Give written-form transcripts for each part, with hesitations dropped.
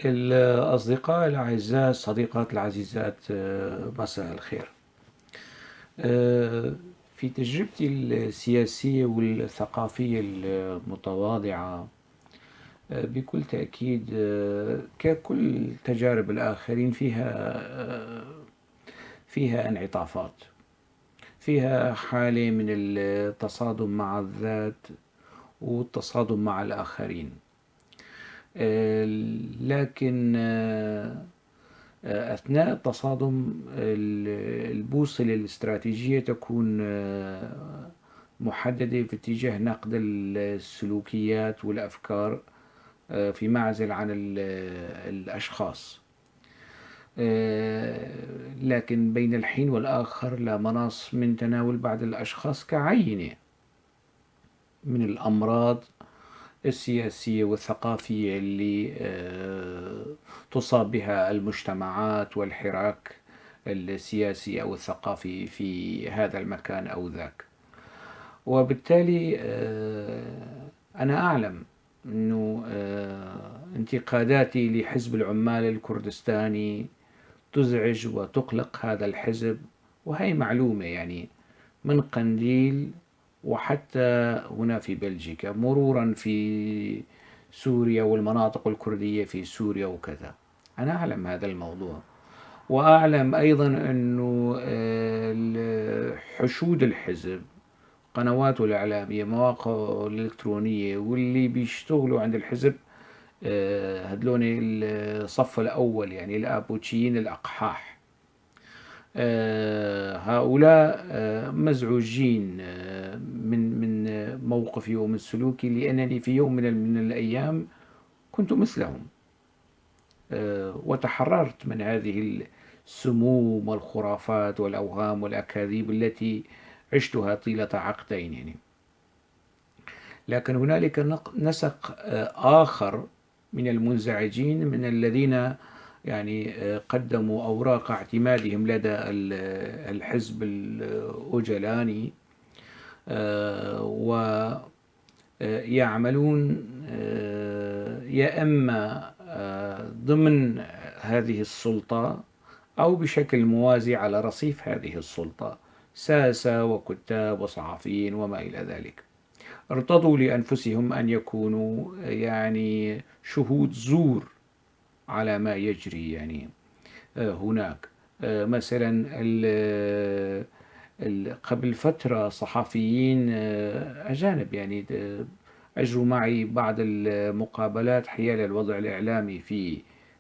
الأصدقاء الأعزاء، الصديقات العزيزات، مساء الخير. في تجربتي السياسية والثقافية المتواضعة، بكل تأكيد ككل تجارب الآخرين فيها انعطافات، فيها حالة من التصادم مع الذات والتصادم مع الآخرين، لكن أثناء التصادم البوصلة الاستراتيجية تكون محددة في اتجاه نقد السلوكيات والأفكار في معزل عن الأشخاص، لكن بين الحين والآخر لا مناص من تناول بعض الأشخاص كعينة من الأمراض السياسية والثقافية اللي تصاب بها المجتمعات والحراك السياسي أو الثقافي في هذا المكان أو ذاك. وبالتالي أنا أعلم أنه انتقاداتي لحزب العمال الكردستاني تزعج وتقلق هذا الحزب، وهي معلومة من قنديل وحتى هنا في بلجيكا، مرورا في سوريا والمناطق الكردية في سوريا وكذا. أنا أعلم هذا الموضوع، وأعلم أيضا أنه حشود الحزب، قنواته الإعلامية، مواقعه الإلكترونية، واللي بيشتغلوا عند الحزب، هدلون الصف الأول، يعني الأبوتشيين الأقحاح، هؤلاء مزعوجين من موقفي ومن سلوكي، لأنني في يوم من الأيام كنت مثلهم، وتحررت من هذه السموم والخرافات والأوهام والأكاذيب التي عشتها طيلة عقدين. لكن هنالك نسق آخر من المنزعجين، من الذين قدموا أوراق اعتمادهم لدى الحزب الأوجلاني، ويعملون يا إما ضمن هذه السلطة أو بشكل موازي على رصيف هذه السلطة، ساسة وكتاب وصحفيين وما إلى ذلك. ارتضوا لأنفسهم أن يكونوا شهود زور على ما يجري هناك. مثلا قبل فترة صحفيين أجانب أجروا معي بعض المقابلات حيال الوضع الإعلامي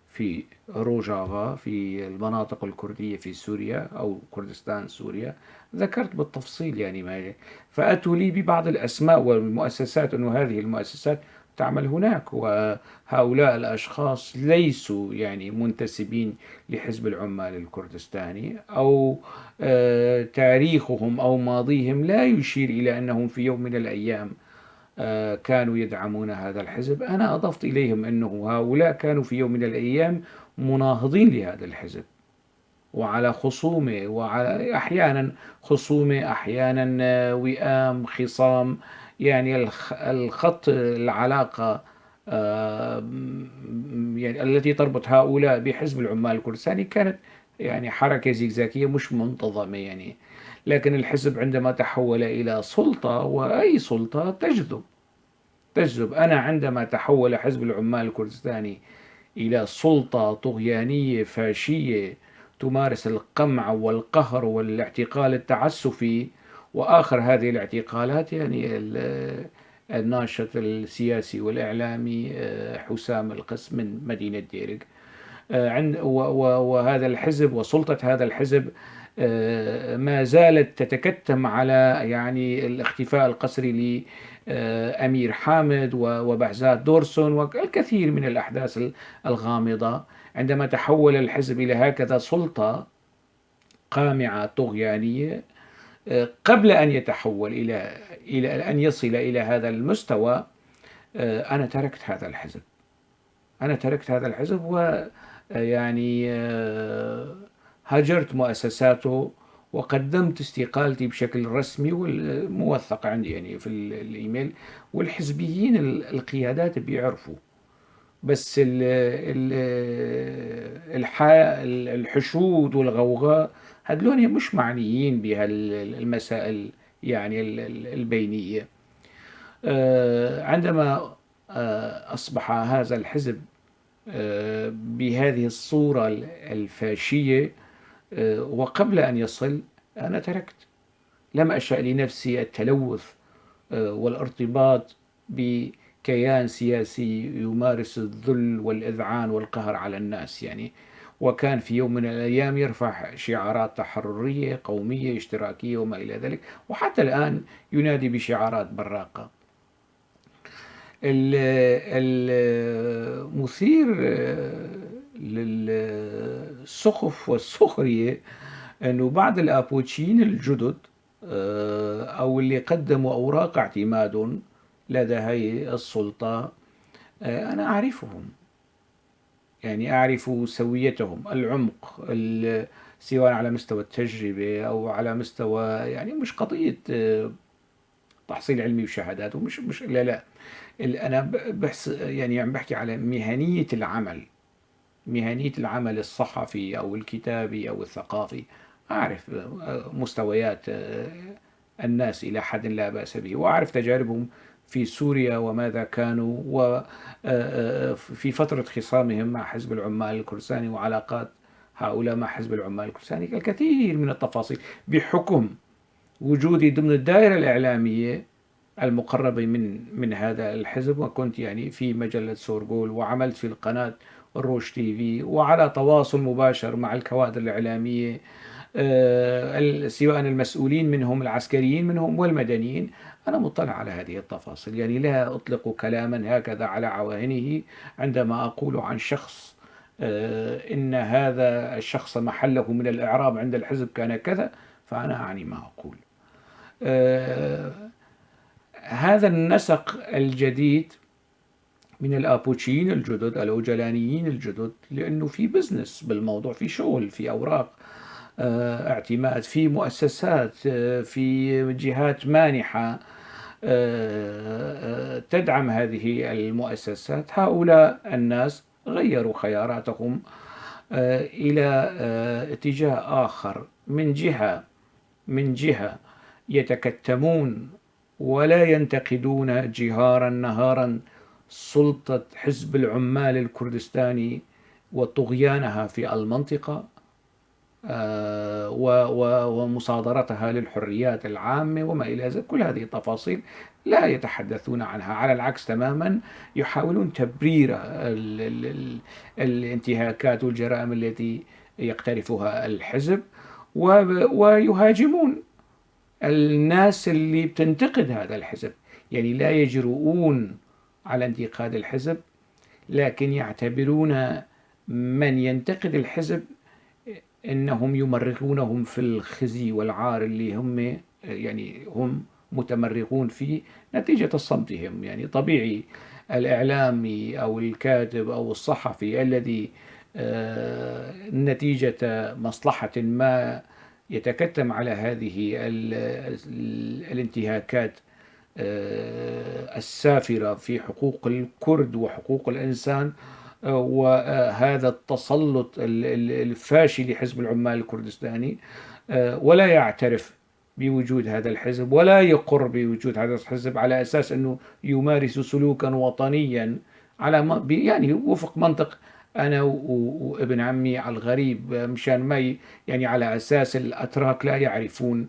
في روجافا، في المناطق الكردية في سوريا أو كردستان سوريا. ذكرت بالتفصيل ما هي. فأتوا لي ببعض الأسماء والمؤسسات، أنه هذه المؤسسات تعمل هناك، وهؤلاء الأشخاص ليسوا منتسبين لحزب العمال الكردستاني، أو تاريخهم أو ماضيهم لا يشير إلى أنهم في يوم من الأيام كانوا يدعمون هذا الحزب. أنا أضفت إليهم أنه هؤلاء كانوا في يوم من الأيام مناهضين لهذا الحزب، وعلى خصومة، وعلى أحيانا خصومة، أحيانا وئام، خصام، الخط العلاقة التي تربط هؤلاء بحزب العمال الكردستاني كانت حركة زجزاجية مش منتظمة. لكن الحزب عندما تحول إلى سلطة، وأي سلطة تجذب. أنا عندما تحول حزب العمال الكردستاني إلى سلطة طغيانية فاشية تمارس القمع والقهر والاعتقال التعسفي، وآخر هذه الاعتقالات الناشط السياسي والإعلامي حسام القس من مدينة ديرك، وهذا الحزب وسلطة هذا الحزب ما زالت تتكتم على الاختفاء القسري ل أمير حامد وبهزاد دورسون والكثير من الأحداث الغامضة. عندما تحول الحزب إلى هكذا سلطة قامعة طغيانية، قبل أن يتحول إلى أن يصل إلى هذا المستوى، أنا تركت هذا الحزب. أنا تركت هذا الحزب هاجرت مؤسساته وقدمت استقالتي بشكل رسمي والموثق عندي في الإيميل. والحزبيين القيادات بيعرفوا بس الحشود والغوغاء هدول مش معنيين بهالمسائل يعني البينية. عندما أصبح هذا الحزب بهذه الصورة الفاشية، وقبل أن يصل أنا تركت، لم أشأ لنفسي التلوث والارتباط بكيان سياسي يمارس الذل والإذعان والقهر على الناس يعني، وكان في يوم من الأيام يرفع شعارات تحررية قومية اشتراكية وما إلى ذلك، وحتى الآن ينادي بشعارات براقة. المثير للسخف والسخرية أنه بعض الأبوتشيين الجدد، أو اللي قدموا أوراق اعتمادهم لدى هاي السلطة، أنا أعرفهم، يعني أعرف سويتهم، العمق، سواء على مستوى التجربة أو على مستوى، يعني مش قضية تحصيل علمي وشهادات، ومش، مش، لا، لا. أنا بحس، يعني عم بحكي على مهنية العمل، مهنية العمل الصحفي أو الكتابي أو الثقافي. أعرف مستويات الناس إلى حد لا بأس به، وأعرف تجاربهم في سوريا وماذا كانوا، في فترة خصامهم مع حزب العمال الكردستاني وعلاقات هؤلاء مع حزب العمال الكردستاني، الكثير من التفاصيل بحكم وجودي ضمن الدائرة الإعلامية المقربة من هذا الحزب، وكنت في مجلة سورغول، وعملت في القناة الروج تي في، وعلى تواصل مباشر مع الكوادر الإعلامية، سواء المسؤولين منهم العسكريين منهم والمدنيين. أنا مطلع على هذه التفاصيل، لا أطلق كلاما هكذا على عواهنه عندما أقول عن شخص، إن هذا الشخص محله من الإعراب عند الحزب كان كذا، فأنا أعني ما أقول. هذا النسق الجديد من الأبوتشيين الجدد، الأوجلانيين الجدد، لأنه في بزنس بالموضوع، في شغل، في أوراق، اعتماد، في مؤسسات، في جهات مانحة، تدعم هذه المؤسسات. هؤلاء الناس غيروا خياراتهم، إلى اتجاه آخر. من جهة يتكتمون ولا ينتقدون جهارا نهارا سلطة حزب العمال الكردستاني وطغيانها في المنطقة، ومصادرتها للحريات العامة وما إلى ذلك، كل هذه التفاصيل لا يتحدثون عنها. على العكس تماما، يحاولون تبرير الانتهاكات والجرائم التي يقترفها الحزب، ويهاجمون الناس اللي بتنتقد هذا الحزب. لا يجرؤون على انتقاد الحزب، لكن يعتبرون من ينتقد الحزب إنهم يمرغونهم في الخزي والعار اللي هم متمرغون فيه نتيجة صمتهم. طبيعي الإعلامي أو الكاتب أو الصحفي الذي نتيجة مصلحة ما يتكتم على هذه الانتهاكات السافرة في حقوق الكرد وحقوق الإنسان، وهذا التسلط الفاشي لحزب العمال الكردستاني، ولا يعترف بوجود هذا الحزب ولا يقر بوجود هذا الحزب على أساس أنه يمارس سلوكا وطنيا على وفق منطق أنا وابن عمي على الغريب، مشان ما يعني على أساس الأتراك لا يعرفون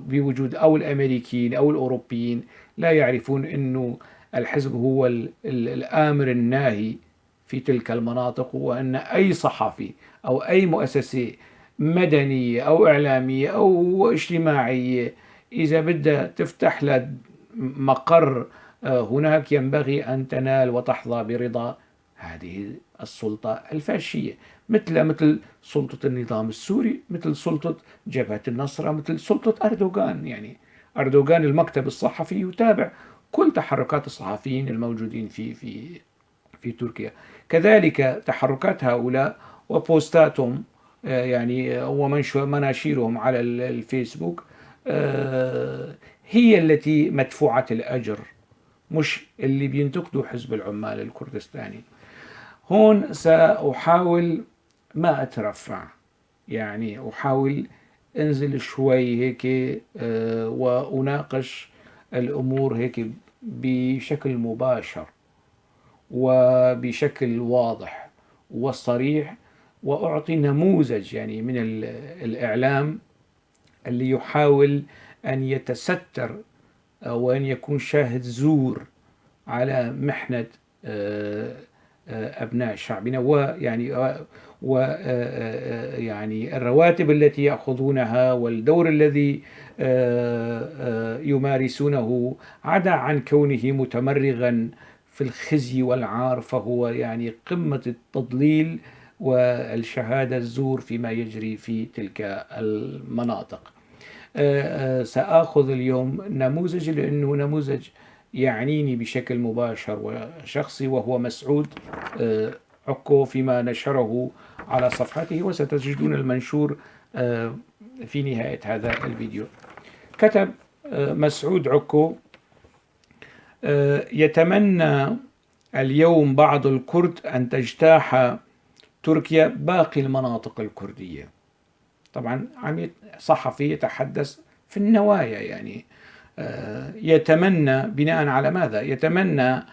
بوجود، أو الأمريكيين أو الأوروبيين لا يعرفون أنه الحزب هو الآمر الناهي في تلك المناطق، وأن أي صحفي أو أي مؤسسة مدنية أو إعلامية أو اجتماعية إذا بدها تفتح لها مقر، هناك ينبغي أن تنال وتحظى برضا هذه السلطة الفاشية، مثل سلطة النظام السوري، مثل سلطة جبهة النصرة، مثل سلطة أردوغان. أردوغان المكتب الصحفي يتابع كل تحركات الصحفيين الموجودين في تركيا، كذلك تحركات هؤلاء وبوستاتهم، ومناشيرهم على الفيسبوك، هي التي مدفوعة الأجر مش اللي بينتقدوا حزب العمال الكردستاني. هون سأحاول ما أترفع، يعني أحاول انزل شوي هيك وأناقش الأمور هيك بشكل مباشر وبشكل واضح وصريح، وأعطي نموذج يعني من الإعلام اللي يحاول أن يتستر وأن يكون شاهد زور على محنة أبناء شعبنا، ويعني الرواتب التي يأخذونها والدور الذي يمارسونه، عدا عن كونه متمرغا في الخزي والعار، فهو يعني قمة التضليل والشهادة الزور فيما يجري في تلك المناطق. سآخذ اليوم نموذج لأنه نموذج يعنيني بشكل مباشر وشخصي، وهو مسعود عكو فيما نشره على صفحته، وستجدون المنشور في نهاية هذا الفيديو. كتب مسعود عكو: يتمنى اليوم بعض الكرد أن تجتاح تركيا باقي المناطق الكردية. طبعا صحفي يتحدث في النوايا، يعني يتمنى بناء على ماذا؟ يتمنى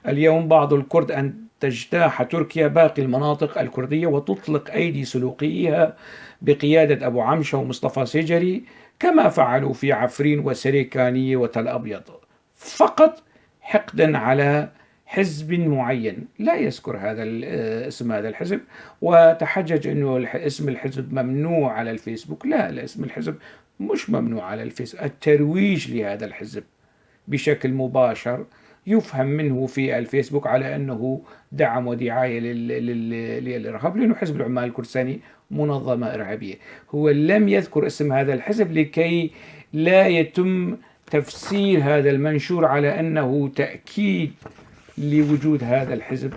اليوم بعض الكرد أن تجتاح تركيا باقي المناطق الكردية وتطلق أيدي سلوقيها بقيادة أبو عمشة ومصطفى سيجري كما فعلوا في عفرين وسريكانية وتل أبيض، فقط حقدا على حزب معين. لا يذكر هذا اسم هذا الحزب، وتحجج أنه اسم الحزب ممنوع على الفيسبوك. لا، اسم الحزب مش ممنوع على الفيسبوك. الترويج لهذا الحزب بشكل مباشر يفهم منه في الفيسبوك على أنه دعم ودعاية للإرهاب، لأنه حزب العمال الكردستاني منظمة إرهابية. هو لم يذكر اسم هذا الحزب لكي لا يتم تفسير هذا المنشور على أنه تأكيد لوجود هذا الحزب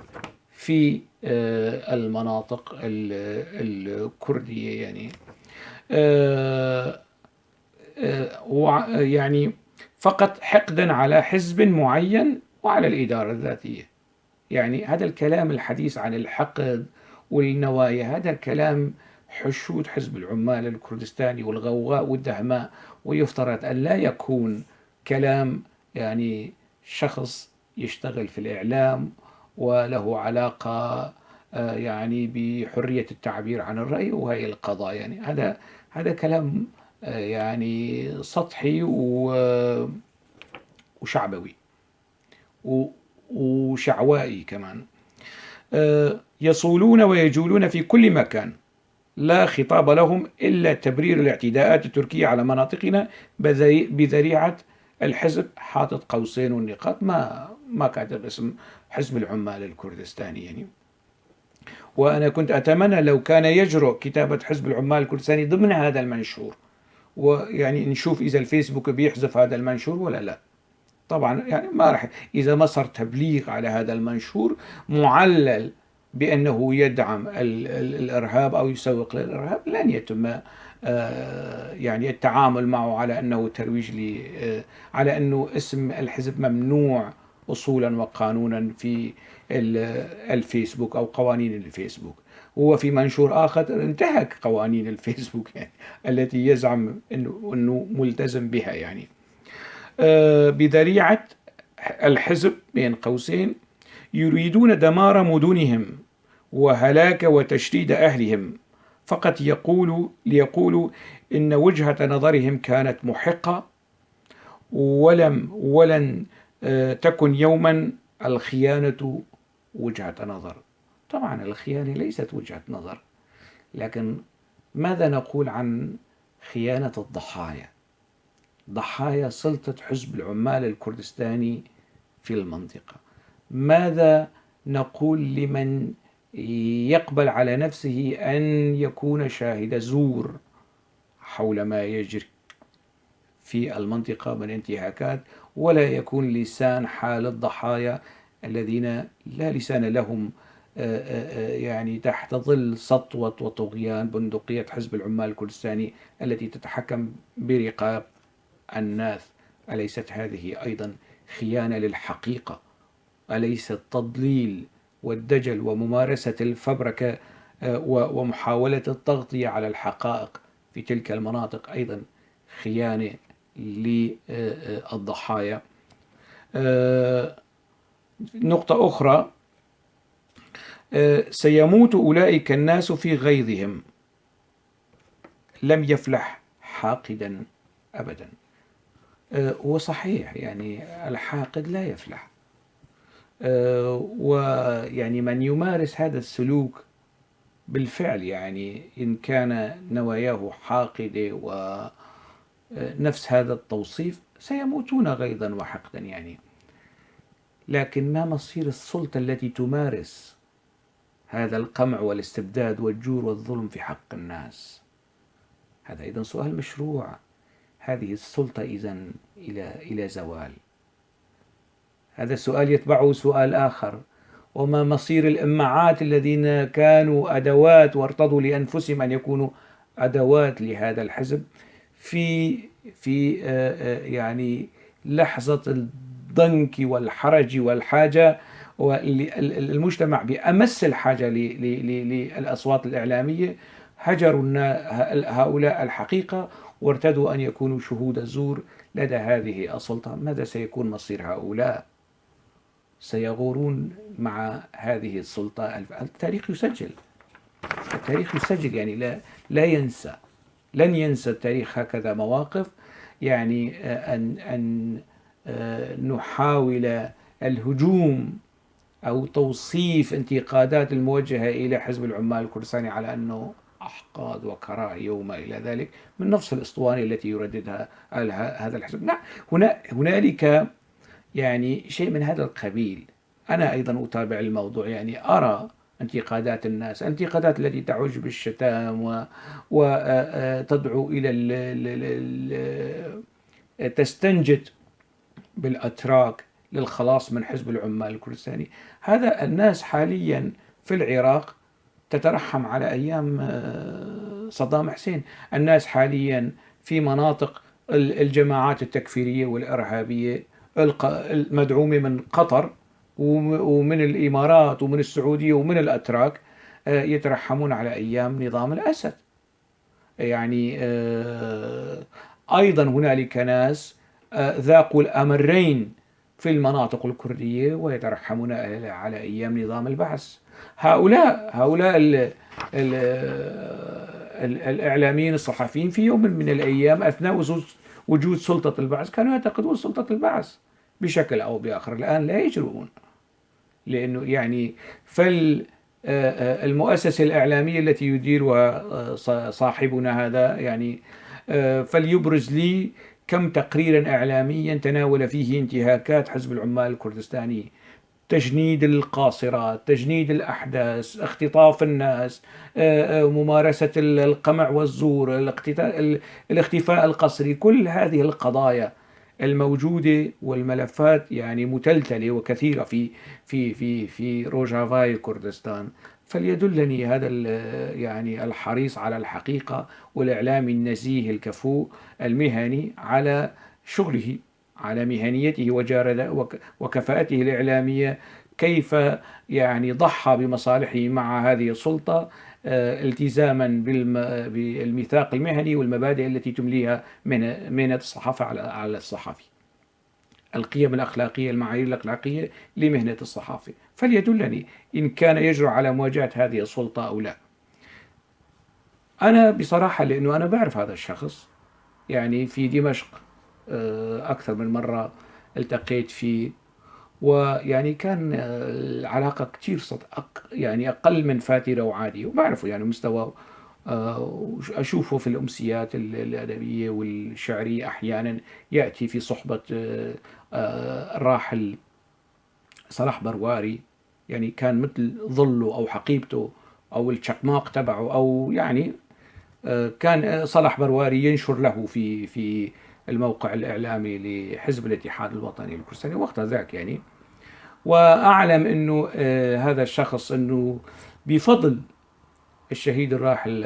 في المناطق الكردية. يعني فقط حقدا على حزب معين وعلى الإدارة الذاتية. يعني هذا الكلام الحديث عن الحقد والنوايا هذا كلام حشود حزب العمال الكردستاني والغوغاء والدهماء، ويفترض أن لا يكون كلام يعني شخص يشتغل في الإعلام وله علاقة يعني بحرية التعبير عن الرأي وهي القضايا. يعني هذا كلام يعني سطحي وشعبوي وشعوائي كمان. يصولون ويجولون في كل مكان، لا خطاب لهم إلا تبرير الاعتداءات التركية على مناطقنا بذريعة الحزب، حاطط قوسين والنقاط، ما كاتب اسم حزب العمال الكردستاني. يعني وأنا كنت أتمنى لو كان يجرؤ كتابة حزب العمال الكردستاني ضمن هذا المنشور، ويعني نشوف إذا الفيسبوك بيحذف هذا المنشور ولا لا. طبعا يعني ما راح، إذا ما صار تبليغ على هذا المنشور معلل بأنه يدعم الإرهاب أو يسوق للإرهاب، لن يتم يعني التعامل معه على أنه ترويج على أنه اسم الحزب ممنوع أصولا وقانونا في الفيسبوك أو قوانين الفيسبوك. هو في منشور آخر انتهك قوانين الفيسبوك يعني التي يزعم أنه ملتزم بها. يعني بذريعة الحزب بين قوسين يريدون دمار مدنهم وهلاك وتشريد أهلهم، فقط ليقولوا إن وجهة نظرهم كانت محقة ولن تكن يوما الخيانة وجهة نظر. طبعا الخيانة ليست وجهة نظر، لكن ماذا نقول عن خيانة الضحايا؟ ضحايا سلطة حزب العمال الكردستاني في المنطقة. ماذا نقول لمن يقبل على نفسه أن يكون شاهد زور حول ما يجري في المنطقة من انتهاكات، ولا يكون لسان حال الضحايا الذين لا لسان لهم، يعني تحت ظل سطوة وطغيان بندقية حزب العمال الكردستاني التي تتحكم برقاب الناس؟ أليست هذه أيضا خيانة للحقيقة؟ أليس التضليل والدجل وممارسة الفبركة ومحاولة التغطية على الحقائق في تلك المناطق أيضا خيانة للضحايا؟ نقطة أخرى، سيموت أولئك الناس في غيظهم، لم يفلح حاقدا أبدا. وصحيح، يعني الحاقد لا يفلح، ويعني من يمارس هذا السلوك بالفعل يعني إن كان نواياه حاقدة ونفس هذا التوصيف سيموتون غيظا وحقدا يعني. لكن ما مصير السلطة التي تمارس هذا القمع والاستبداد والجور والظلم في حق الناس؟ هذا أيضا سؤال مشروع. هذه السلطة إذن إلى زوال. هذا السؤال يتبعه سؤال آخر، وما مصير الإمعات الذين كانوا أدوات وارتضوا لأنفسهم أن يكونوا أدوات لهذا الحزب في يعني لحظة الضنك والحرج والحاجة، والمجتمع بأمس الحاجة للأصوات الإعلامية، هجروا هؤلاء الحقيقة وارتدوا أن يكونوا شهود زور لدى هذه السلطة. ماذا سيكون مصير هؤلاء؟ سيغورون مع هذه السلطة. التاريخ يسجل، التاريخ يسجل، يعني لا ينسى، لن ينسى التاريخ هكذا مواقف. يعني أن نحاول الهجوم أو توصيف انتقادات الموجهة إلى حزب العمال الكردستاني على أنه أحقاد وكراهية وما إلى ذلك من نفس الأسطوانة التي يرددها هذا الحزب. نعم، هنالك يعني شيء من هذا القبيل. أنا أيضا أتابع الموضوع، يعني أرى انتقادات الناس، انتقادات التي تعج بالشتام وتدعو إلى تستنجد بالأتراك للخلاص من حزب العمال الكردستاني. هذا الناس حاليا في العراق تترحم على أيام صدام حسين. الناس حاليا في مناطق الجماعات التكفيرية والإرهابية المدعومة من قطر ومن الإمارات ومن السعودية ومن الأتراك يترحمون على أيام نظام الأسد. يعني أيضا هنالك ناس ذاقوا الأمرين في المناطق الكردية ويترحمون على أيام نظام البعث. هؤلاء ال ال الإعلاميين الصحفيين في يوم من الأيام أثناء وجود سلطة البعث كانوا يعتقدون سلطة البعث بشكل أو بآخر. الآن لا يجرؤون، لأنه يعني المؤسسة الإعلامية التي يديرها صاحبنا هذا يعني فليبرز لي كم تقريرا إعلاميا تناول فيه انتهاكات حزب العمال الكردستاني، تجنيد القاصرات، تجنيد الأحداث، اختطاف الناس، ممارسة القمع والزور، الاختفاء القسري، كل هذه القضايا الموجودة والملفات يعني متلتلة وكثيرة في في في في روجافاي كردستان. فليدلني هذا يعني الحريص على الحقيقة والإعلام النزيه الكفؤ المهني على شغله، على مهنيته وكفاءته الإعلامية، كيف يعني ضحى بمصالحه مع هذه السلطة التزاما بالميثاق المهني والمبادئ التي تمليها مهنة الصحافة على الصحفي، القيم الأخلاقية، المعايير الأخلاقية لمهنة الصحافة. فليدلني إن كان يجرؤ على مواجهة هذه السلطة أو لا. أنا بصراحة لأنه أنا بعرف هذا الشخص، يعني في دمشق أكثر من مرة التقيت فيه، ويعني كان العلاقة كتير يعني أقل من فاترة وعادية، وبعرفه يعني مستوى، أشوفه في الأمسيات الأدبية والشعرية أحيانا يأتي في صحبة الراحل صلاح برواري، يعني كان مثل ظله أو حقيبته أو الشقماق تبعه، أو يعني كان صلاح برواري ينشر له في الموقع الإعلامي لحزب الاتحاد الوطني الكردستاني وقتها ذاك يعني. وأعلم أنه هذا الشخص أنه بفضل الشهيد الراحل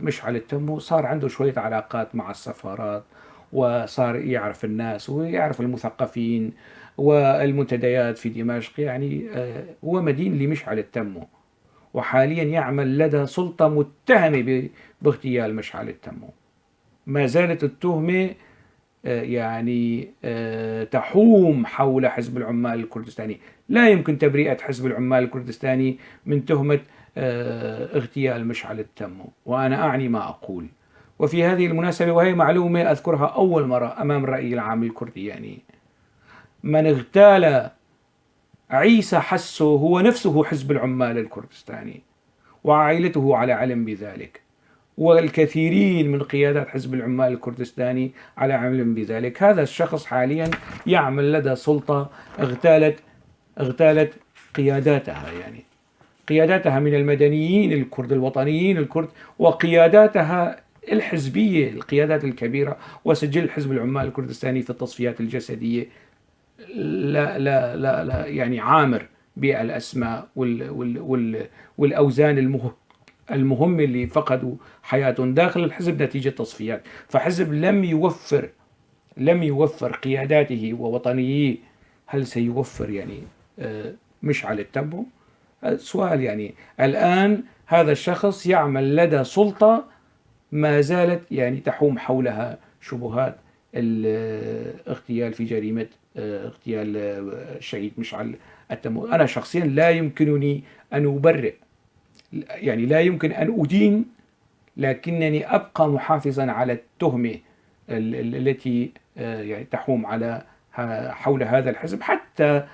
مشعل التمو صار عنده شوية علاقات مع السفارات وصار يعرف الناس ويعرف المثقفين والمنتديات في دمشق، يعني هو مدين لمشعل التمو، وحاليا يعمل لدى سلطة متهمة باغتيال مشعل التمو. ما زالت التهمة يعني تحوم حول حزب العمال الكردستاني. لا يمكن تبرئة حزب العمال الكردستاني من تهمة اغتيال مشعل التمو، وأنا أعني ما أقول. وفي هذه المناسبة، وهي معلومة أذكرها أول مرة أمام الرأي العام الكردي، يعني من اغتال عيسى حسو هو نفسه حزب العمال الكردستاني، وعائلته على علم بذلك، والكثيرين من قيادات حزب العمال الكردستاني على علم بذلك. هذا الشخص حاليا يعمل لدى سلطة اغتالت قياداتها، يعني قياداتها من المدنيين الكرد الوطنيين الكرد، وقياداتها الحزبية، القيادات الكبيرة، وسجل حزب العمال الكردستاني في التصفيات الجسدية لا لا لا لا يعني عامر بالأسماء والأوزان المهمة اللي فقدوا حياتهم داخل الحزب نتيجة تصفيات. فحزب لم يوفر قياداته ووطنيه، هل سيوفر يعني مشعل التمو؟ سؤال. يعني الآن هذا الشخص يعمل لدى سلطة ما زالت يعني تحوم حولها شبهات الاغتيال في جريمة اغتيال الشهيد مشعل التمو. أنا شخصيا لا يمكنني أن أبرئ، يعني لا يمكن أن أدين، لكنني أبقى محافظا على التهمة التي يعني تحوم على حول هذا الحزب حتى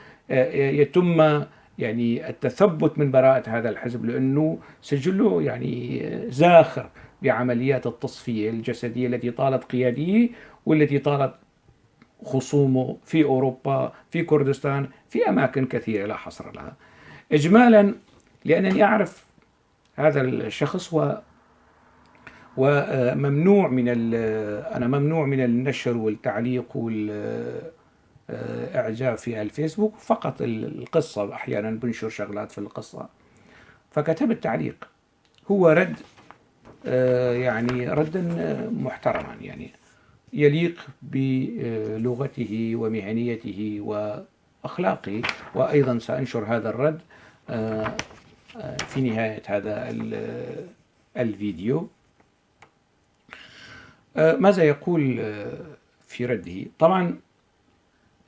يتم يعني التثبت من براءة هذا الحزب، لأنه سجله يعني زاخر بعمليات التصفية الجسدية التي طالت قياديه والتي طالت خصومه في أوروبا، في كردستان، في أماكن كثيرة لا حصر لها. إجمالا لأنني أعرف هذا الشخص وممنوع من أنا ممنوع من النشر والتعليق والإعجاب في الفيسبوك، فقط القصة أحيانا بنشر شغلات في القصة. فكتبت تعليق، هو رد يعني ردا محترما، يعني يليق بلغته ومهنيته وأخلاقه، وأيضا سأنشر هذا الرد في نهاية هذا الفيديو. ماذا يقول في رده؟ طبعا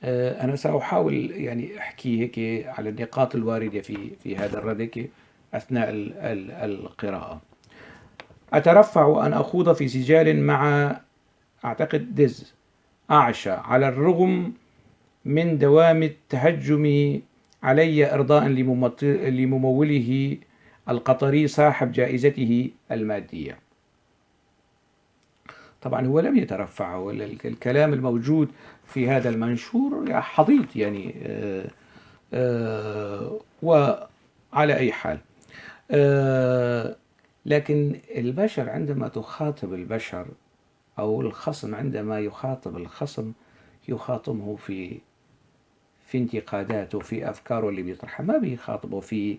أنا سأحاول يعني أحكي هيك على النقاط الواردة في هذا الرد هيك أثناء القراءة. أترفع أن أخوض في سجال مع أعتقد دز أعشى، على الرغم من دوام التهجم علي إرضاء لمموله القطري صاحب جائزته المادية. طبعا هو لم يترفع، الكلام الموجود في هذا المنشور حضيض يعني وعلى أي حال. لكن البشر عندما تخاطب البشر أو الخصم عندما يخاطب الخصم يخاطبه في انتقاداته، في أفكاره اللي بيطرحها، ما بيخاطبه في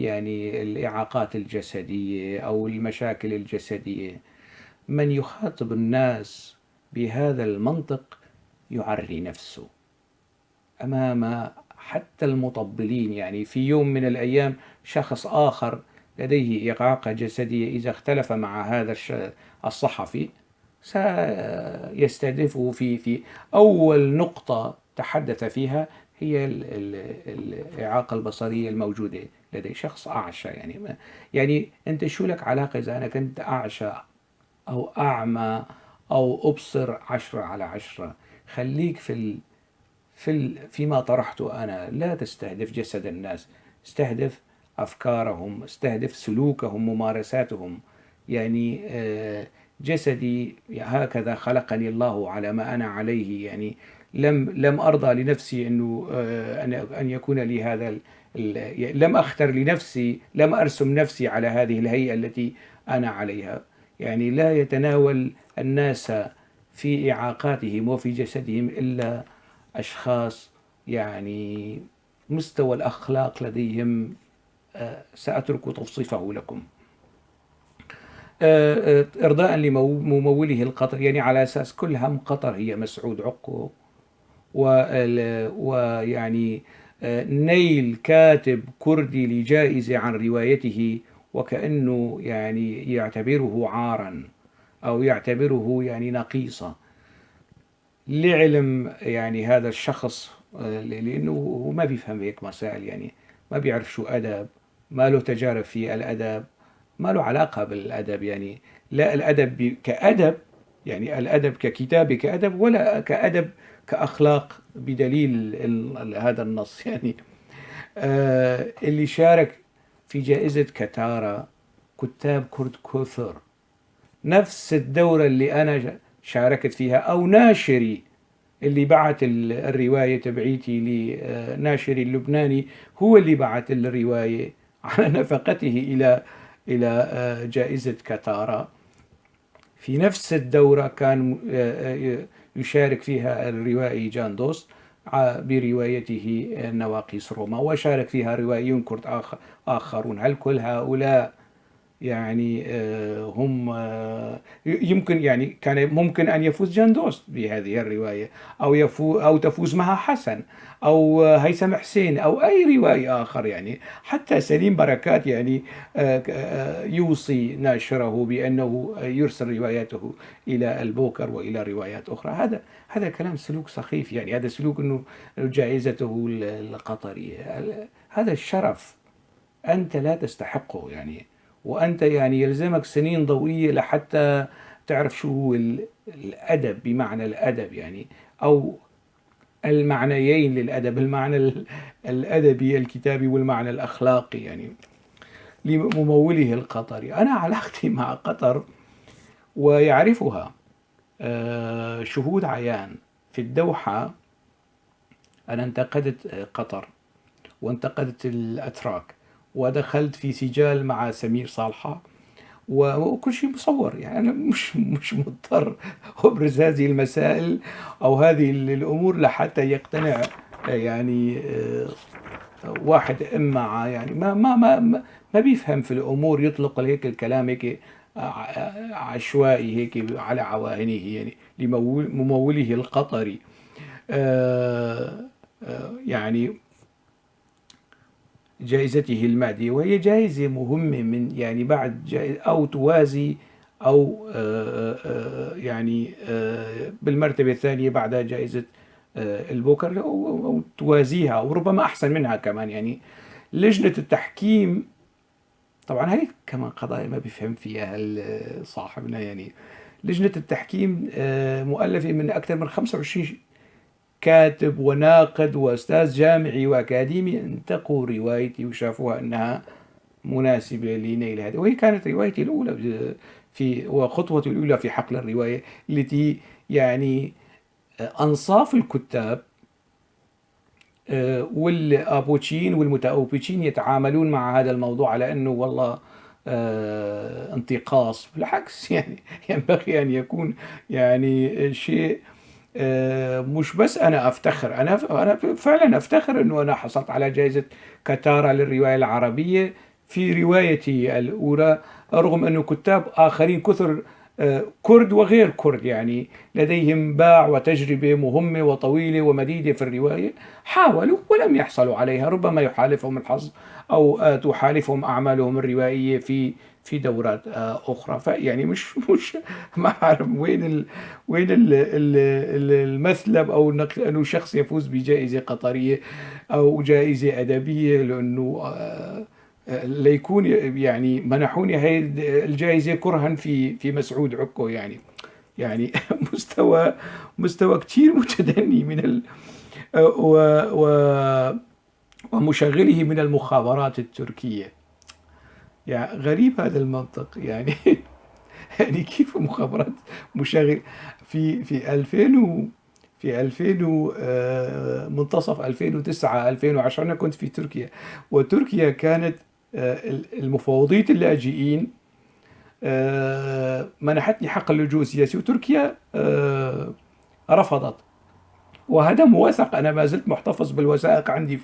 يعني الإعاقات الجسدية أو المشاكل الجسدية. من يخاطب الناس بهذا المنطق يعري نفسه أمام حتى المطبلين. يعني في يوم من الأيام شخص آخر لديه إعاقة جسدية إذا اختلف مع هذا الصحفي سيستهدفه في أول نقطة تحدث فيها هي الإعاقة البصرية الموجودة لدي شخص أعشى. يعني أنت شو لك علاقة إذا أنا كنت أعشى أو أعمى أو أبصر 10/10؟ خليك فيما طرحته أنا، لا تستهدف جسد الناس، استهدف أفكارهم، استهدف سلوكهم، ممارساتهم. يعني جسدي هكذا خلقني الله على ما أنا عليه، يعني لم أرضى لنفسي أنه أن يكون لي هذا، لم أختر لنفسي، لم أرسم نفسي على هذه الهيئة التي أنا عليها. يعني لا يتناول الناس في إعاقاتهم وفي جسدهم إلا أشخاص يعني مستوى الأخلاق لديهم سأترك توصيفه لكم. إرضاء لمموله القطري، يعني على أساس كل هم قطر هي مسعود عكو، ويعني نيل كاتب كردي لجائزة عن روايته وكأنه يعني يعتبره عارا أو يعتبره يعني نقيصة. لعلم يعني هذا الشخص، لأنه هو ما بيفهم هيك مسائل، يعني ما بيعرف شو أدب، ما له تجارب في الأدب، ما له علاقة بالأدب، يعني لا الأدب كأدب، يعني الأدب ككتابة كأدب، ولا كأدب كأخلاق بدليل هذا النص. اللي شارك في جائزة كتارا كتاب كرد كثر، نفس الدورة اللي أنا شاركت فيها، أو ناشري اللي بعت الرواية تبعيتي لناشري اللبناني هو اللي بعت الرواية على نفقته إلى جائزة كتارا. في نفس الدورة كان يشارك فيها الروائي جان دوست بروايته نواقيس روما، وشارك فيها روائيون كرد آخرون. هل كل هؤلاء هم يمكن يعني كان ممكن أن يفوز جان دوست بهذه الرواية، أو تفوز مها حسن أو هيثم حسين أو أي روائي آخر، يعني حتى سليم بركات يوصي ناشره بأنه يرسل رواياته إلى البوكر وإلى روايات أخرى. هذا كلام سلوك سخيف، يعني هذا سلوك أنه جائزته القطرية، هذا الشرف أنت لا تستحقه، وأنت يلزمك سنين ضوئية لحتى تعرف شو هو الأدب بمعنى الأدب، أو المعنيين للأدب، المعنى الأدبي الكتابي والمعنى الأخلاقي، لمموله القطري. أنا علاقتي مع قطر ويعرفها شهود عيان في الدوحة. أنا انتقدت قطر وانتقدت الأتراك ودخلت في سجال مع سمير صالحة وكل شيء مصور، أنا مش مضطر أبرز هذه المسائل أو هذه الأمور لحتى يقتنع واحد إما يعني ما بيفهم في الأمور، يطلق هيك الكلام هيك عشوائي هيك على عواهنه، لمموله القطري. جائزته المادية، وهي جائزة مهمة من يعني بعد جائزة أو توازي أو، بالمرتبة الثانية بعد جائزة، البوكر أو توازيها أو ربما أحسن منها كمان. لجنة التحكيم طبعا هي كمان قضايا ما بيفهم فيها صاحبنا، لجنة التحكيم، مؤلفة من أكثر من 25 كاتب وناقد وأستاذ جامعي وأكاديمي انتقوا روايتي وشافوها أنها مناسبة لنيل هذه، وهي كانت روايتي الأولى في وخطوتي الأولى في حقل الرواية، التي أنصاف الكتاب، والأبوتشين والمتأوبتشين يتعاملون مع هذا الموضوع على أنه والله، انتقاص. بالعكس، ينبغي أن يكون شيء، مش بس أنا أفتخر، أنا فعلا أفتخر أنه أنا حصلت على جائزة كتارا للرواية العربية في روايتي الأولى، رغم أنه كتاب آخرين كثر، كرد وغير كرد لديهم باع وتجربة مهمة وطويلة ومديدة في الرواية، حاولوا ولم يحصلوا عليها، ربما يحالفهم الحظ أو، تحالفهم أعمالهم الروائية في دورات، أخرى. فيعني مش ما أعرف وين المثلب أو النقل أنه شخص يفوز بجائزة قطرية أو جائزة أدبية، لأنه، ليكون منحوني هاي الجائزة كرها في مسعود عكو، مستوى كتير متدني من ومشغله من المخابرات التركية. غريب هذا المنطق، كيف مخابرات مشغل في ألفين و، في ألفين و، منتصف 2009، 2010 أنا كنت في تركيا، وتركيا كانت، المفوضية اللاجئين، منحتني حق اللجوء السياسي، وتركيا، رفضت. وهذا موثق، أنا ما زلت محتفظ بالوثائق عندي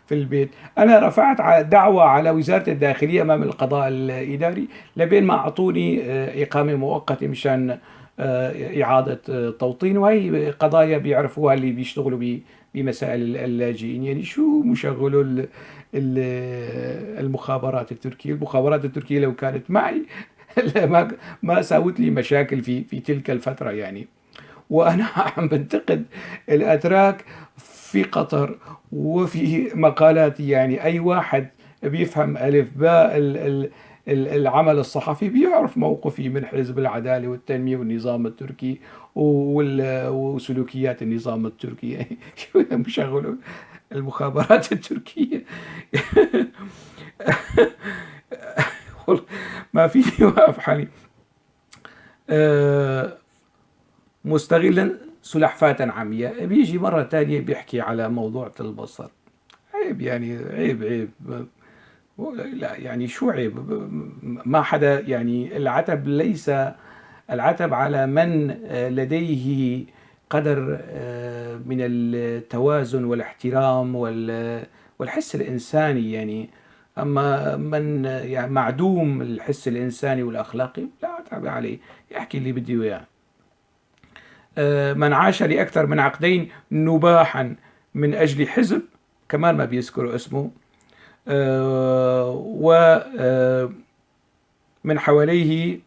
في البيت. أنا رفعت دعوة على وزارة الداخلية أمام القضاء الإداري لبين ما أعطوني إقامة مؤقتة مشان إعادة توطين، وهي قضايا بيعرفوها اللي بيشتغلوا بمسائل اللاجئين. يعني شو مشغلوا المخابرات التركية؟ المخابرات التركية لو كانت معي ما ساوت لي مشاكل في تلك الفترة يعني. وأنا عم بنتقد الأتراك في قطر وفي مقالاتي، يعني أي واحد بيفهم ألف باء العمل الصحفي بيعرف موقفي من حزب العدالة والتنمية والنظام التركي وسلوكيات النظام التركي. شو مشغلوا المخابرات التركية؟ ما فيني وقف حالي. مستغلا سلحفاة عمياء. بيجي مرة تانية بيحكي على موضوع البصر. عيب يعني، عيب، عيب. لا يعني شو عيب؟ ما حدا يعني، العتب ليس العتب على من لديه قدر من التوازن والاحترام والحس الإنساني يعني. أما من يعني معدوم الحس الإنساني والأخلاقي لا عتب عليه، يحكي اللي بده إياه. من عاش لأكثر من عقدين نباحا من أجل حزب، كمان ما بيذكر اسمه، و من حواليه،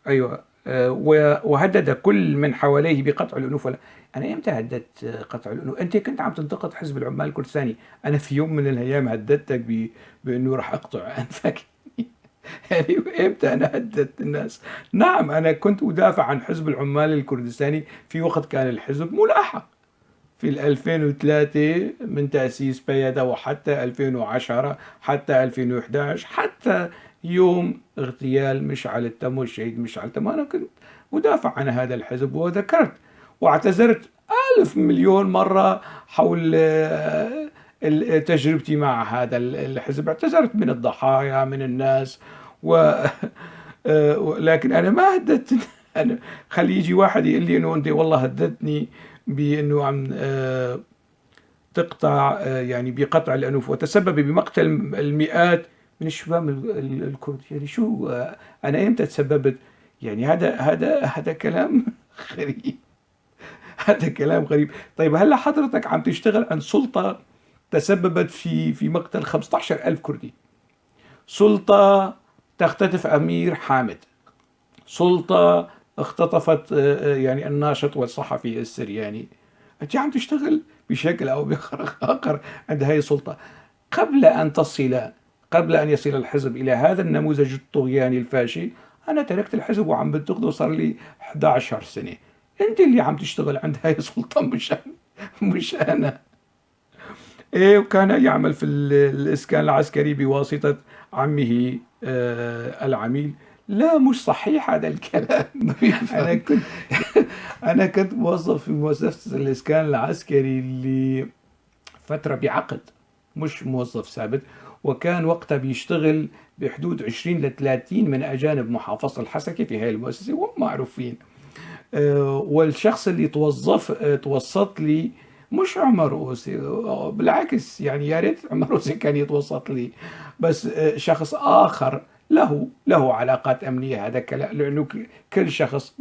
أيوة، وهدد كل من حواليه بقطع الأنوف. أنا إمتى هددت قطع الأنوف؟ أنت كنت عم تنتقد حزب العمال الكردستاني، أنا في يوم من الأيام هددتك بأنه راح أقطع أنفك؟ يعني إمتى أنا هددت الناس؟ نعم أنا كنت أدافع عن حزب العمال الكردستاني في وقت كان الحزب ملاحق في 2003 من تأسيس بيدا، وحتى 2010، حتى 2011، حتى يوم اغتيال مشعل التمو، الشهيد مشعل التمو. أنا كنت أدافع عن هذا الحزب، وذكرت واعتذرت 1000 مليون مرة حول تجربتي مع هذا الحزب، اعتذرت من الضحايا من الناس لكن أنا ما هددت. أنا خلي يجي واحد يقول لي إنه أنت والله هددتني بأنه عم تقطع، يعني بقطع الأنوف، وتسبب بمقتل المئات من الشباب الكرد. يعني شو أنا إمتى تسببت؟ يعني هذا كلام غريب، هذا كلام غريب. طيب هلا حضرتك عم تشتغل عن سلطة تسببت في مقتل 15,000 كردي، سلطة تختطف أمير حامد، سلطة اختطفت يعني الناشط والصحفي السرياني. أنت عم تشتغل بشكل أو بآخر عند هاي السلطة. قبل أن يصل الحزب إلى هذا النموذج الطغياني الفاشي، أنا تركت الحزب وعم بنتقده صار لي 11 سنة. أنت اللي عم تشتغل عند هاي السلطة، مش أنا. إيه، وكان يعمل في الإسكان العسكري بواسطة عمه العميل. لا مش صحيح هذا الكلام. أنا كنت موظف في مؤسسة الإسكان العسكري لفترة بعقد، مش موظف ثابت، وكان وقتها بيشتغل بحدود 20 ل 30 من أجانب محافظة الحسكة في هاي المؤسسة، وهم معروفين. والشخص اللي توسط لي مش عمر أوسي، بالعكس يعني يا ريت عمر أوسي كان يتوسط لي، بس شخص آخر له علاقات أمنية. هذا كلام، لأنه كل شخص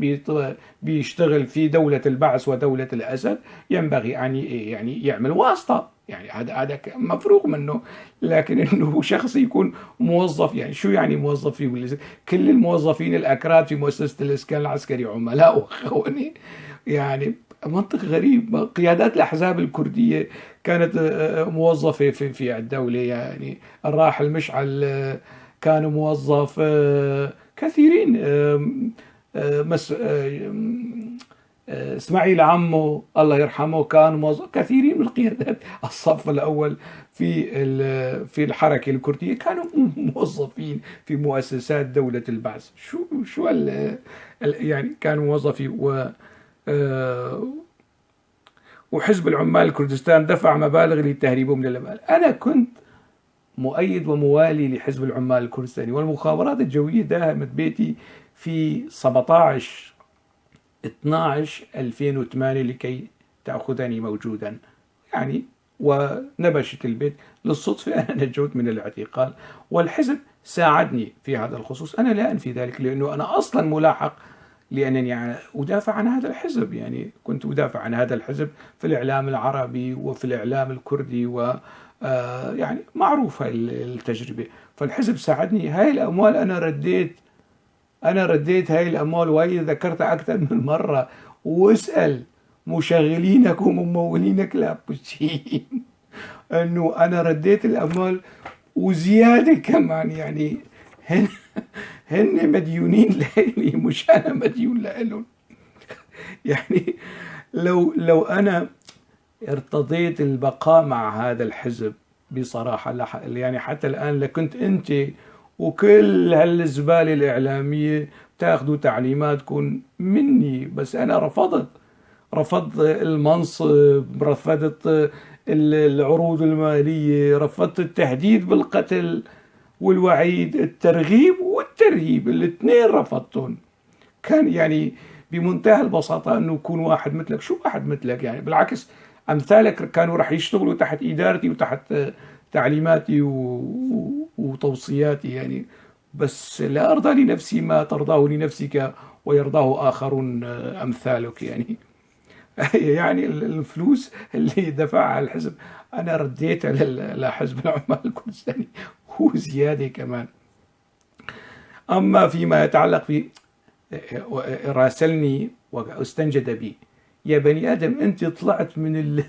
بيشتغل في دولة البعث ودولة الأسد ينبغي أن يعني يعمل واسطة، يعني هذا مفروغ منه. لكن إنه شخص يكون موظف، يعني شو يعني موظف في كل الموظفين الأكراد في مؤسسة الإسكان العسكري عملاء وخونة؟ يعني منطق غريب. قيادات الأحزاب الكردية كانت موظفة في الدولة، يعني الراحل مشعل كان موظف، كثيرين، اسماعيل عمو الله يرحمه كان موظف، كثيرين من قيادات الصف الأول في الحركة الكردية كانوا موظفين في مؤسسات دولة البعث. شو يعني كانوا موظفين. وحزب العمال الكردستان دفع مبالغ لتهريبهم من الأموال. أنا كنت مؤيد وموالي لحزب العمال الكردستاني، والمخابرات الجوية داهمت بيتي في 17 12/2008 لكي تأخذني موجودا يعني، ونبشت البيت. للصدفة أنا نجوت من الاعتقال، والحزب ساعدني في هذا الخصوص. أنا لا أنفي ذلك لأنه أنا أصلا ملاحق لأنني أدافع عن هذا الحزب، يعني كنت أدافع عن هذا الحزب في الإعلام العربي وفي الإعلام الكردي، و يعني معروفة التجربة. فالحزب ساعدني. هاي الأموال أنا رديت هاي الأموال، وهي ذكرتها أكثر من مرة. واسأل مشغلينك وممولينك لابوشين أنه أنا رديت الأموال وزيادة كمان، يعني هن مديونين لإلي مش أنا مديون لإلهم. يعني لو أنا ارتضيت البقاء مع هذا الحزب بصراحة، يعني حتى الآن لكنت أنت وكل هالزبالة الإعلامية تاخذوا تعليماتكم مني، بس أنا رفضت المنصب، رفضت العروض المالية، رفضت التهديد بالقتل والوعيد، الترغيب والترهيب، الاثنين رفضتهم. كان يعني بمنتهى البساطة أنه يكون واحد مثلك، شو واحد مثلك يعني، بالعكس أمثالك كانوا رح يشتغلوا تحت إدارتي وتحت تعليماتي وتوصياتي يعني، بس لا أرضى لنفسي ما ترضاه لنفسك ويرضاه آخرون أمثالك يعني. يعني الفلوس اللي دفعها الحزب أنا رديتها لحزب العمال الكردستاني وزيادة كمان. أما فيما يتعلق ب راسلني واستنجد بي، يا بني آدم أنت طلعت من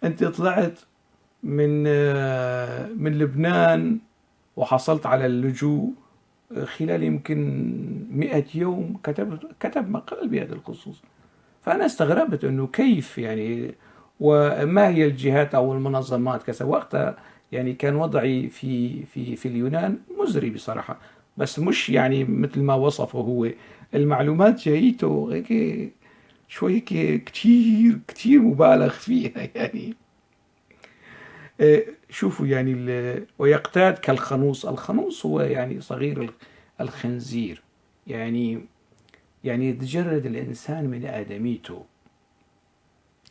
أنت طلعت من لبنان وحصلت على اللجوء خلال يمكن 100 يوم، كتب مقال بهذا الخصوص. فأنا استغربت أنه كيف يعني، وما هي الجهات أو المنظمات كذا. وقتها يعني كان وضعي في في في اليونان مزري بصراحة، بس مش يعني مثل ما وصفه هو. المعلومات جايته هيك شوي هيك كتير كتير مبالغ فيها يعني. شوفوا يعني ويقتاد كالخنوص. الخنوص هو يعني صغير الخنزير، يعني يتجرد الإنسان من آدميته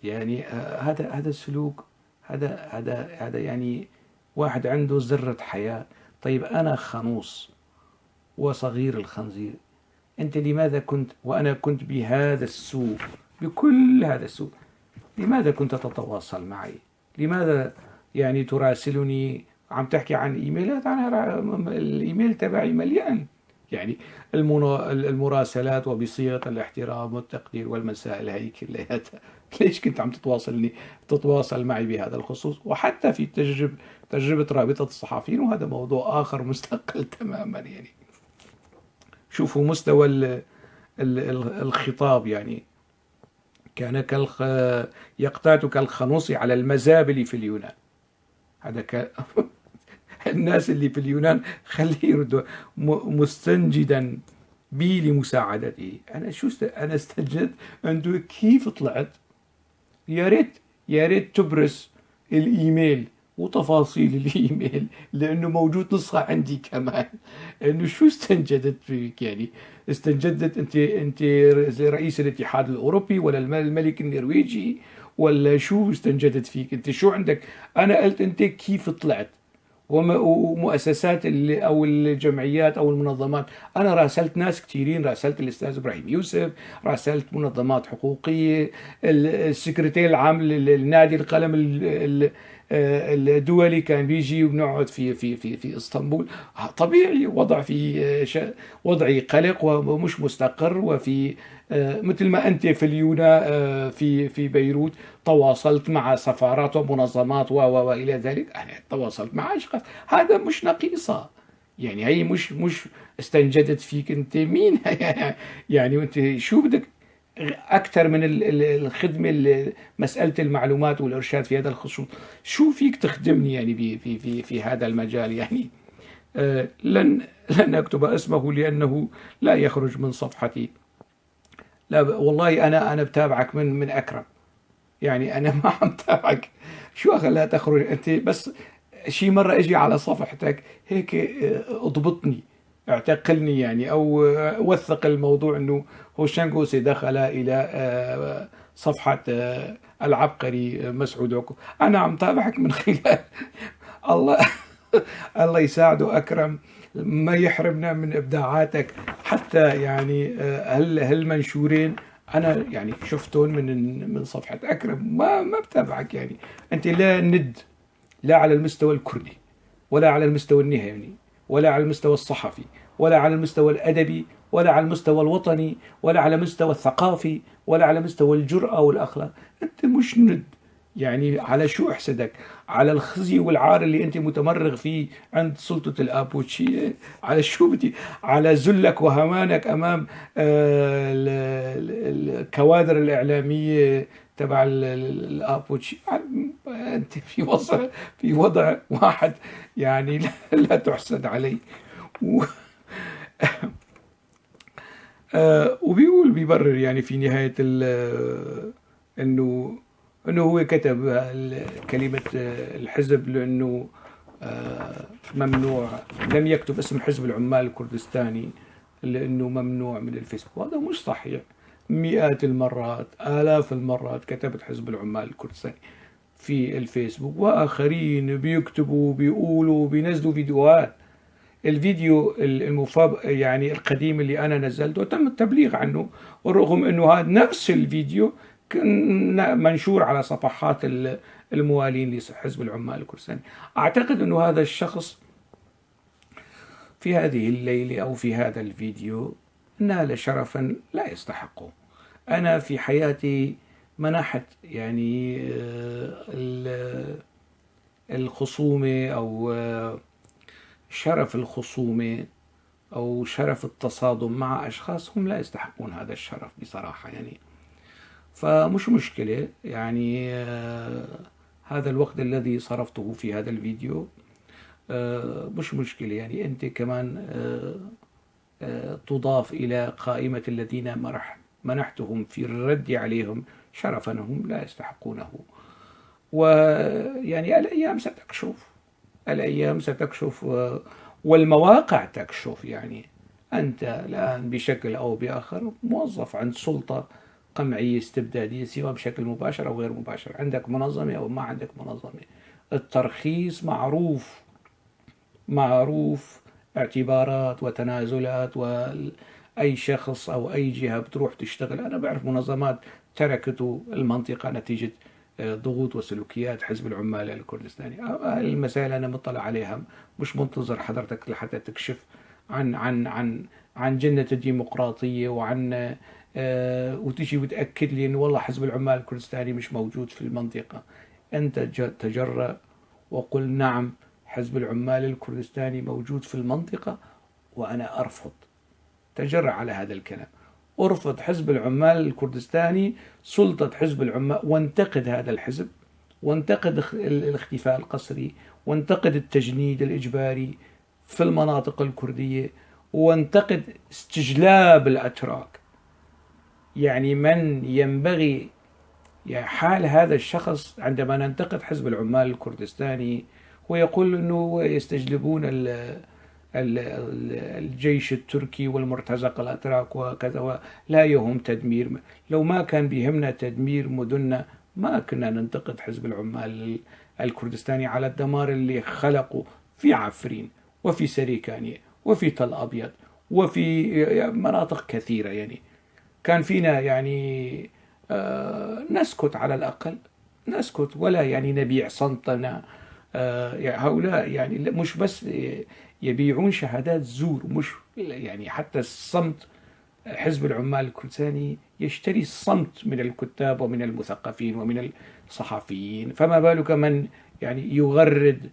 يعني. هذا السلوك، هذا يعني واحد عنده ذرة حياة. طيب أنا خنوص وصغير الخنزير، أنت لماذا كنت، وأنا كنت بهذا السوء، بكل هذا السوء، لماذا كنت تتواصل معي؟ لماذا يعني تراسلني؟ عم تحكي عن إيميلات، أنا الإيميل تبعي مليان يعني المراسلات وبصيغة الاحترام والتقدير والمسائل هي كلياتها. ليش كنت عم تتواصل معي بهذا الخصوص؟ وحتى في تجربة رابطة الصحفيين، وهذا موضوع آخر مستقل تماما يعني. شوفوا مستوى الخطاب يعني، كان يقتات كالخنوص على المزابل في اليونان. هذا الناس اللي في اليونان خليه يردوا مستنجدا بي لمساعدته. أنا شو أنا استنجدت عنده؟ كيف طلعت؟ يا ريت تبرز الإيميل وتفاصيل الإيميل، لأنه موجود نسخة عندي كمان. إنه شو استنجدت فيك يعني؟ استنجدت أنت رئيس الاتحاد الأوروبي ولا الملك النرويجي ولا شو استنجدت فيك؟ أنت شو عندك؟ أنا قلت أنت كيف طلعت؟ ومؤسسات أو الجمعيات أو المنظمات، أنا راسلت ناس كثيرين، راسلت الأستاذ إبراهيم يوسف، راسلت منظمات حقوقية، السكرتير العام للنادي القلم الدولي كان بيجي وبنقعد في في في في اسطنبول. طبيعي وضع في وضعي قلق ومش مستقر، وفي مثل ما انت في اليونان في بيروت تواصلت مع سفارات ومنظمات والى ذلك، انا تواصلت مع اشخاص. هذا مش نقيصه يعني، هي مش استنجدت فيك انت مين يعني، وانت شو بدك أكثر من الخدمة، مسألة المعلومات والإرشاد في هذا الخصوص، شو فيك تخدمني يعني في في في هذا المجال يعني. لن أكتب اسمه لأنه لا يخرج من صفحتي. لا والله أنا بتابعك من أكرم يعني، أنا ما عم تابعك. شو أخي لا تخرج أنت، بس شي مرة أجي على صفحتك هيك اضبطني، اعتقلني يعني، أو وثق الموضوع أنه هوشانك أوسي دخل إلى صفحة العبقري مسعود عكو. أنا عم تابعك من خلال الله الله يساعده أكرم، ما يحرمنا من إبداعاتك. حتى يعني هالمنشورين أنا يعني شفتهم من صفحة أكرم، ما بتابعك يعني. أنت لا ند، لا على المستوى الكردي ولا على المستوى النهائي ولا على المستوى الصحفي ولا على المستوى الأدبي ولا على المستوى الوطني ولا على المستوى الثقافي ولا على مستوى الجرأة والأخلاق. أنت مش ند يعني. على شو أحسدك؟ على الخزي والعار اللي أنت متمرغ فيه عند سلطة الآبوتشي؟ على شو بدي؟ على ذلك وهوانك أمام الكوادر الإعلامية تبع الآبوتشي؟ أنت في وضع واحد يعني لا تحسد عليه. وبيقول بيبرر يعني في نهاية انه هو كتب كلمة الحزب لأنه ممنوع، لم يكتب اسم حزب العمال الكردستاني لأنه ممنوع من الفيسبوك. هذا مش صحيح. مئات المرات، آلاف المرات كتبت حزب العمال الكردستاني في الفيسبوك، وآخرين بيكتبوا بيقولوا بينزلوا فيديوهات. الفيديو يعني القديم اللي أنا نزلته تم التبليغ عنه، ورغم أنه هذا نفس الفيديو منشور على صفحات الموالين لحزب العمال الكردستاني. أعتقد أنه هذا الشخص في هذه الليلة أو في هذا الفيديو نال شرفا لا يستحقه. أنا في حياتي منحت يعني الخصومة أو شرف الخصومة أو شرف التصادم مع أشخاص هم لا يستحقون هذا الشرف بصراحة يعني. فمش مشكلة يعني، هذا الوقت الذي صرفته في هذا الفيديو مش مشكلة يعني. أنت كمان تضاف إلى قائمة الذين منحتهم في الرد عليهم شرفا هم لا يستحقونه. ويعني الأيام ستكشف، الأيام ستكشف والمواقع تكشف. يعني أنت الآن بشكل أو بآخر موظف عند سلطة قمعية استبدادية، سواء بشكل مباشر أو غير مباشر، عندك منظمة أو ما عندك منظمة. الترخيص معروف، معروف اعتبارات وتنازلات، وأي شخص أو أي جهة بتروح تشتغل. أنا بعرف منظمات تركتوا المنطقة نتيجة ضغوط وسلوكيات حزب العمال الكردستاني. المسائل أنا مطلع عليها، مش منتظر حضرتك لحتى تكشف عن عن عن عن جنة الديمقراطية وعن وتجي وتأكد لي إنه والله حزب العمال الكردستاني مش موجود في المنطقة. أنت تجرأ وقل نعم حزب العمال الكردستاني موجود في المنطقة وأنا أرفض. تجرأ على هذا الكلام، أرفض حزب العمال الكردستاني، سلطة حزب العمال، وانتقد هذا الحزب، وانتقد الاختفاء القسري، وانتقد التجنيد الإجباري في المناطق الكردية، وانتقد استجلاب الأتراك. يعني من ينبغي يعني حال هذا الشخص عندما ننتقد حزب العمال الكردستاني ويقول أنه يستجلبون الجيش التركي والمرتزق الأتراك وكذا، ولا يهم تدمير. لو ما كان بيهمنا تدمير مدننا ما كنا ننتقد حزب العمال الكردستاني على الدمار اللي خلقه في عفرين وفي سريكانية وفي تل أبيض وفي مناطق كثيرة. يعني كان فينا يعني نسكت، على الأقل نسكت، ولا يعني نبيع صمتنا. هؤلاء يعني مش بس يبيعون شهادات زور، مش يعني حتى الصمت، حزب العمال الكردستاني يشتري الصمت من الكتاب ومن المثقفين ومن الصحفيين، فما بالك من يعني يغرد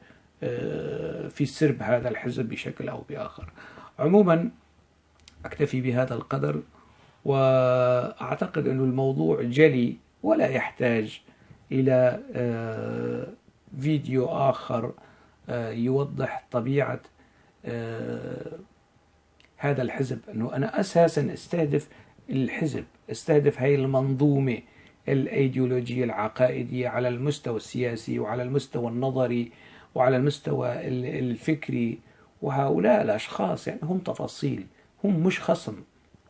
في سرب هذا الحزب بشكل أو بآخر. عموما أكتفي بهذا القدر، وأعتقد أن الموضوع جلي ولا يحتاج إلى فيديو آخر يوضح طبيعة هذا الحزب. أنه أنا أساسا استهدف الحزب، استهدف هاي المنظومة الأيديولوجية العقائدية على المستوى السياسي وعلى المستوى النظري وعلى المستوى الفكري، وهؤلاء الأشخاص يعني هم تفاصيل، هم مش خصم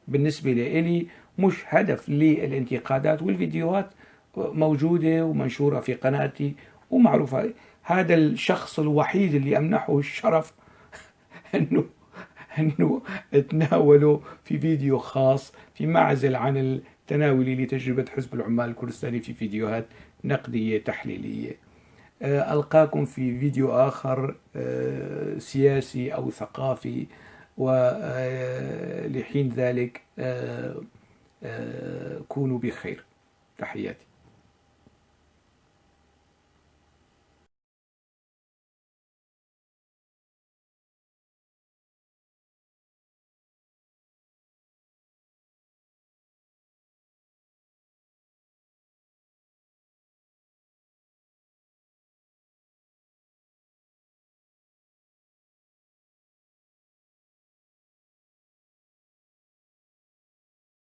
بالنسبة لإلي، مش هدف للانتقادات، والفيديوهات موجودة ومنشورة في قناتي ومعروفة. هذا الشخص الوحيد اللي أمنحه الشرف أنه تناوله في فيديو خاص في معزل عن تناولي لتجربة حزب العمال الكردستاني في فيديوهات نقدية تحليلية. ألقاكم في فيديو آخر سياسي أو ثقافي، ولحين ذلك كونوا بخير. تحياتي.